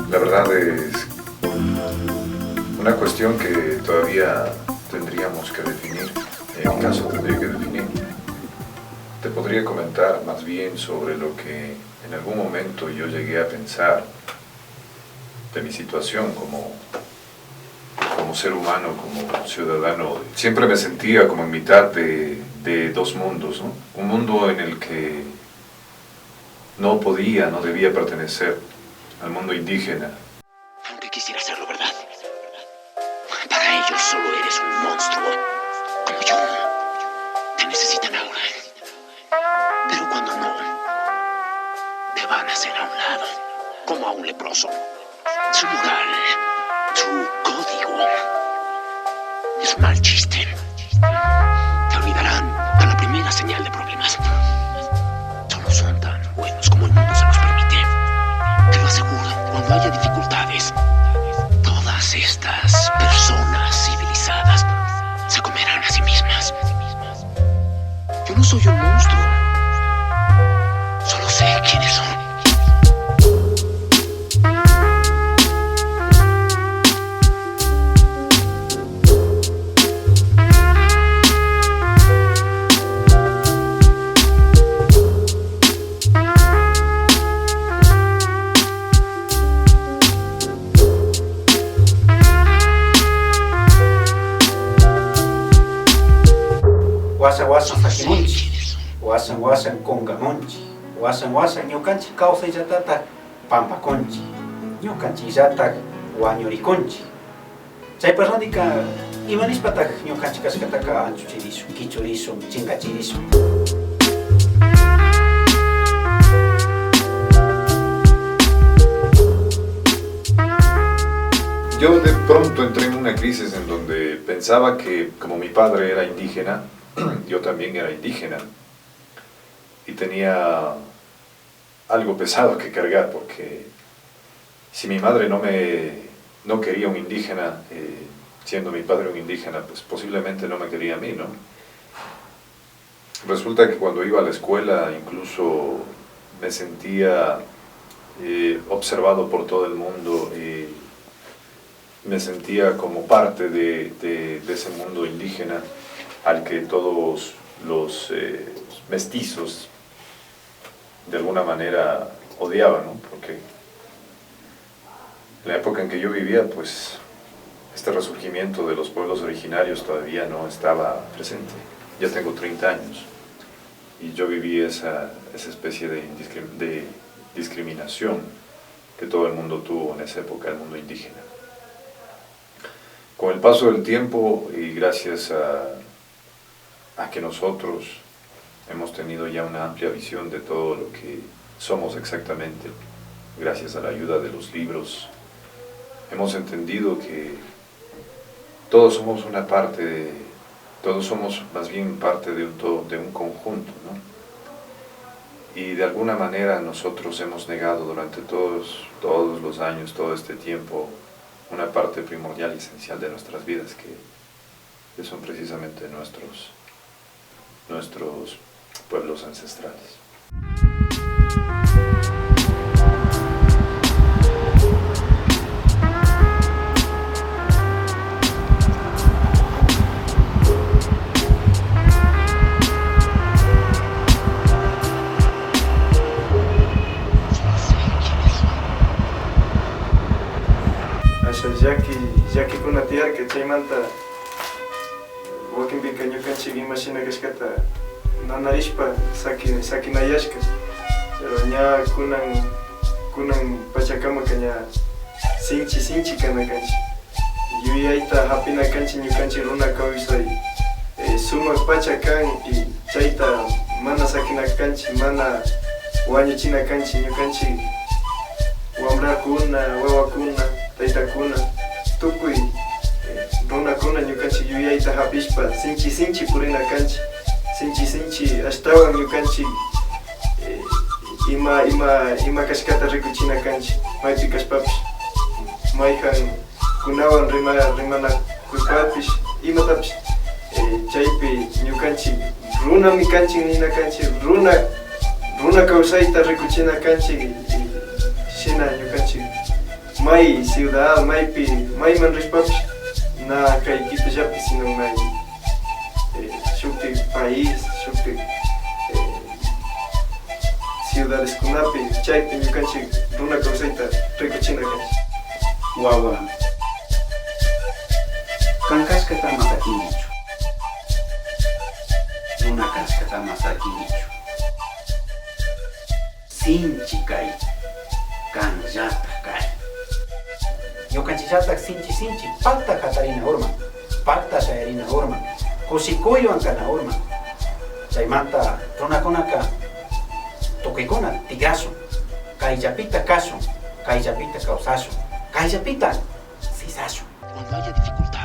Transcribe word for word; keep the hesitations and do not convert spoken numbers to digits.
La verdad es una cuestión que todavía tendríamos que definir. En mi caso tendría que definir. Te podría comentar más bien sobre lo que en algún momento yo llegué a pensar de mi situación como, como ser humano, como ciudadano. Siempre me sentía como en mitad de, de dos mundos, ¿no? Un mundo en el que no podía, no debía pertenecer al mundo indígena. Aunque quisiera hacerlo, ¿verdad? Para ellos solo eres un monstruo, como yo. Te necesitan ahora. Pero cuando no, te van a hacer a un lado, como a un leproso. Su moral, su código, es un mal chiste. Te olvidarán a la primera señal de problemas. Solo son tan buenos como el mundo se los permite. Te lo aseguro, cuando haya dificultades, todas estas personas civilizadas se comerán a sí mismas. Yo no soy un monstruo. Solo sé quiénes son. Wasan wasan sakimunchik, wasan wasan kunkamunchik, wasan wasan ñukanchik kawsayllatatak pampakunchik, ñukanchikllatak wañurikunchik. Chaypa randika, ima nishpatak ñukanchik kashkataka anchuchirishun, kichurishun, chinkachirishun? Yo de pronto entré en una crisis en donde pensaba que, como mi padre era indígena, yo también era indígena. Y tenía algo pesado que cargar, porque si mi madre no me, no quería un indígena, eh, siendo mi padre un indígena, pues posiblemente no me quería a mí, ¿no? Resulta que cuando iba a la escuela incluso me sentía, eh, observado por todo el mundo, eh, me sentía como parte de, de, de ese mundo indígena al que todos los, eh, mestizos de alguna manera odiaban, ¿no? Porque en la época en que yo vivía, pues, este resurgimiento de los pueblos originarios todavía no estaba presente. Ya tengo treinta años y yo viví esa, esa especie de indiscrim-, de discriminación que todo el mundo tuvo en esa época, el mundo indígena. Con el paso del tiempo y gracias a, a que nosotros hemos tenido ya una amplia visión de todo lo que somos exactamente, gracias a la ayuda de los libros, hemos entendido que todos somos una parte de, todos somos más bien parte de un todo, de un conjunto, ¿no? Y de alguna manera nosotros hemos negado durante todos, todos los años, todo este tiempo, una parte primordial y esencial de nuestras vidas, que, que son precisamente nuestros, nuestros pueblos ancestrales. Asha llaki, llakikuna tiyarka, chaymanta wakinpika ñukanchik imashina kashkata nanarishpa saki, sakinayashka. Pero ña kunan, kunan pachakamaka ña sinchi, sinchi kana kanchik. Yuyayta hapina kanchik ñukanchik runa kawsay, eh, sumak pacha kan y chayta mana sakina kanchik, mana wañuchina kanchik ñukanchik wamrakuna, wawakuna. Taytakuna, tukuy, eh, runakuna ñukanchik yuyayta hapishpa sinchi sinchi purina kanchik, sinchi sinchi ashtawan ñukanchik, eh, ima, ima, ima kashkata rikuchina kanchik, maypi kashpapish, mayhan kunawan rima-, rimanakuypapish, imatapish, eh, chaypi ñukanchik runami kanchik nina kanchik, runa, runa kawsayta rikuchina kanchik, y shina ñukanchik may ciudad, maypi, mayman rishpapish, na kay Quitollapi, sino may, eh, shuktik país, shuktik, eh, ciudadeskunapi, chaypi ñukanchik runa kawsayta rikuchina kanchik. Wawa, kan kashkata ama sakinkichu. Runa kashkata ama sakinkichu. Sinchi kay, kanllatak kay. Ñukanchikllatak sinchi sinchi, pakta hatarina urman, pakta shayarina urman, kushikuywan kana urman. Chaymanta runakunaka tukuykuna tikrashun, kayllapita kashun, kayllapita kawsashun, kayllapita sisashun. Cuando haya dificultad,